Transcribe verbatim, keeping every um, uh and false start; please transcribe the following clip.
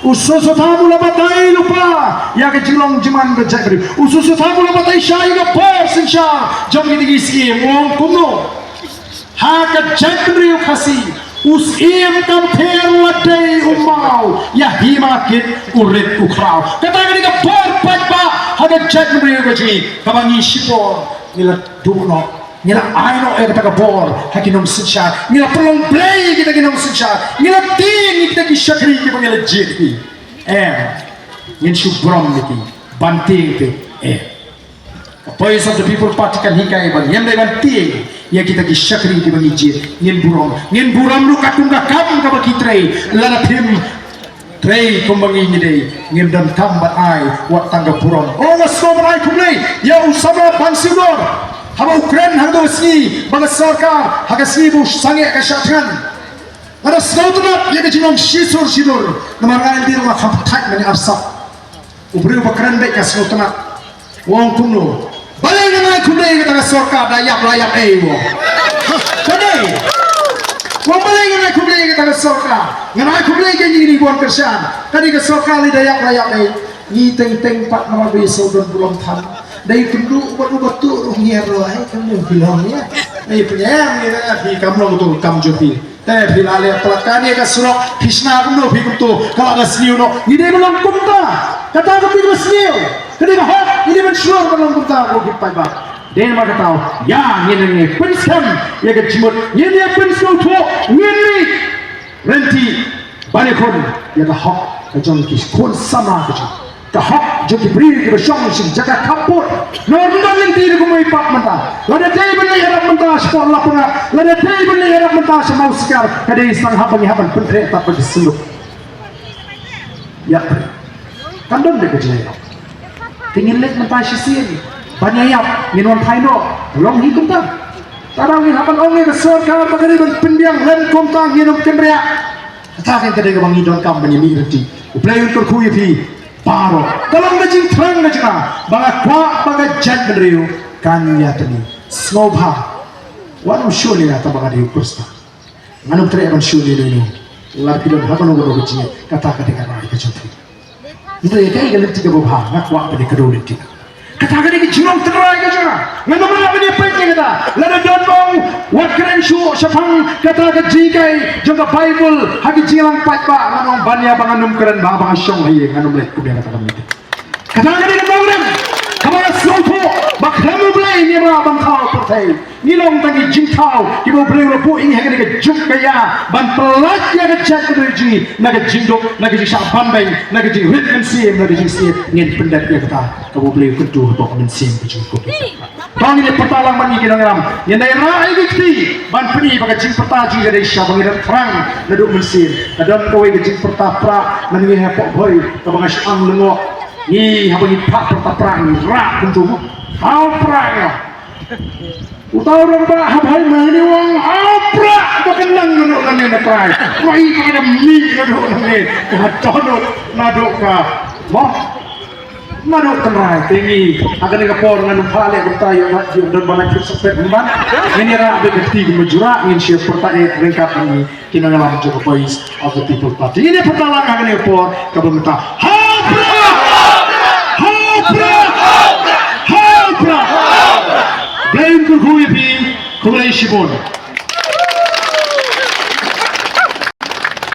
U Soso Tham u la batai lypa ïa ka jinglong jingman ka jaitbynriew. U Soso Tham u la batai shai ïa ka bor synshar jong kine ki syiem, u ong kumno. Ha ka jaitbynriew Khasi u syiem kam pher la dei u maw, ïa hima kit u rit u khraw. Kata ka dei ka bor paidbah ha ka jaitbynriew ka jong ngi, kaba ngi shipor ngi la duh noh. Ngi la ai noh ïa kata ka bor ha ki nongsynshar. Ngi la pynlong blei ïa kita ki nongsynshar. Ngi la tieng ïa kita ki shakri kiba ngi la jied hi. Em. Ngin shu burom ïa ki ban tieng te. Em. Ka Voice of the People Party kan hikai ba ngim dei ban tieng ïa kita ki shakri kiba ngi jied. Ngin burom. Ngin burom ruh katkum ka kam kaba ki trei. Lada phim trei kumba ngi ngi dei, ngim donkam ban ai wat tang ka burom. Oh, nga sngewbha ban ai khublei ïa u samla Ban Siew Dor, haba u kren hangto ka sngi ba ka sorkar ha ka sngi ba u sangeh ka shah thngan. Nga da sngewtynnat ïa ka jinglong shisur shidur. Namar nga lynti ruh nga kham pyrthei mane arsap. U briew ba kren beit nga sngewtynnat. U ong kumno? Balei ngan ai khublei ïa kata ka sorkar, da ïap la ïap ei, u ong. Ka dei. U ong balei ngan ai khublei ïa kata ka sorkar. Ngan ai khublei ïa kine ki bun kyrshan. Ka dei ka sorkar lei da ïap la ïap ei. Ngi teng teng pat namar ba ïa sawdong burom than. Dei kynduh bad u batu ruh ngi ruh ai kam long phi long ïa. Dei pynïam ïa phi kam long tu kam jong phi. Te phi la leh pynlait kane ka surok, phi shna kumno phi kumto, ka la ka sniew noh. Ngi dei ban long kumta. Kata ka dei ka sniew. Ka dei ka hok, ngi dei ban shlur ban long kumta ko ki paidbah. Dei namar kata, ïa, ngin ïa pynskhem ïa ka jingmut, ngin ïa pynsngewthuh, ngin ïa lynti ban ïakhun ïa ka hok ka jong ki khun samla ka jong. Ka hok jong ki briew kiba shong sha ki jaka khappud. Nor ym don lynti da kumwei pat mynta. Lada dei ban leit ïarap mynta shapoh Lapangap, lada dei ban leit ïarap mynta sha Mawsikar, ka dei tang haba ngi hap ban pyntrei pat bad ki synduk. Ïa. Kan don da ka jingïarap. Te ngin leit mynta shisien ban ïa ïap, ngin wan phai noh. Long hi kumta. Te lada ngin hap ban ong ïa ka sorkar ba ka dei ban pynbiang lem kumta, ngin ym kynriah. Kata ka dei kaba ngi donkam ban ïa mih lynti. U Blei un kyrkhu ïa phi baroh. Ka long ka jingthrang ka jong nga ba nga kwah ba ka jaitbynriew kan ïatylli. Sngewbha wat ym shun ïa nga tang ba nga dei u Khristan. Ngan ym treh ban shun ïa uno uno. Lada phi don ha kano kano ka jingngeit, kata ka dei ka rai ka jong phi. Hynrei kaei ka lynti kaba bha, nga kwah ban ïakdew lynti. Kata ka dei ka jinglong tynrai ka jong nga. Ngan ym lah ban ïapeit ïa kata. Lada don ba u wat kren shuh shaphang kata ka jinghikai jong ka Baibl ha ka jingïalang paidbah, ngan ong ban ïa ba ngan ym kren, ba haba nga shong ha ïing ngan ym leit kum ïa kata ka meeting. Kata ka dei ka nongrim kaba nga sngewthuh ba khlem U Blei ngim lah ban thaw pyrthei. Ngi long tang ki jingthaw kiba U Blei u la buh ïa ngi ha kane ka juk ka ïa ban pyllait ïa ka jaitbynriew jong ngi na ka jingduk, na ka jingshah banbeiñ, na ka jingrit mynsiem, na ka jingsiat. Ngin pyndep ïa kata kaba U Blei u kyntu hapoh ka mynsiem ka jong ngi. To ngin ïa pyrta lang bad ngi ki nongïalam. Ngin ïa rah ïa ki kti ban pyni ba ka jingpyrta jong ngi ka dei shisha ba ngi dang thrang naduh mynsiem. Ka don kawei ka jingpyrta prah na ngi hapoh Bhoi kaba nga shu ang lyngngoh. Ngi haba ngi phah pyrta prah ngi rah kumto mo. Haw prah ïa. Uta u rangbah ha Bhoi ma ngi wan haw prah ba ka nang naduh nangne na trai. Wai ba ka dang mih naduh nangne. Ka dohnud naduh ka mo. Naduh tynrai te ngi ha kane ka por ngan ym phah leh kumta ïa nga ïa don ban ai kit sopet ban. Ngin ïa rah bad ka kti kumba jurah ngin shu pyrta eh ryngkat bad ngi ki nongïalam jong ka Voice of the People Party. Ngin ïa pyrta lang ha kane ka por kaba mynta. Haw prah! Haw prah! Haw prah! Blei un kyrkhu ïa phi, khublei shibun.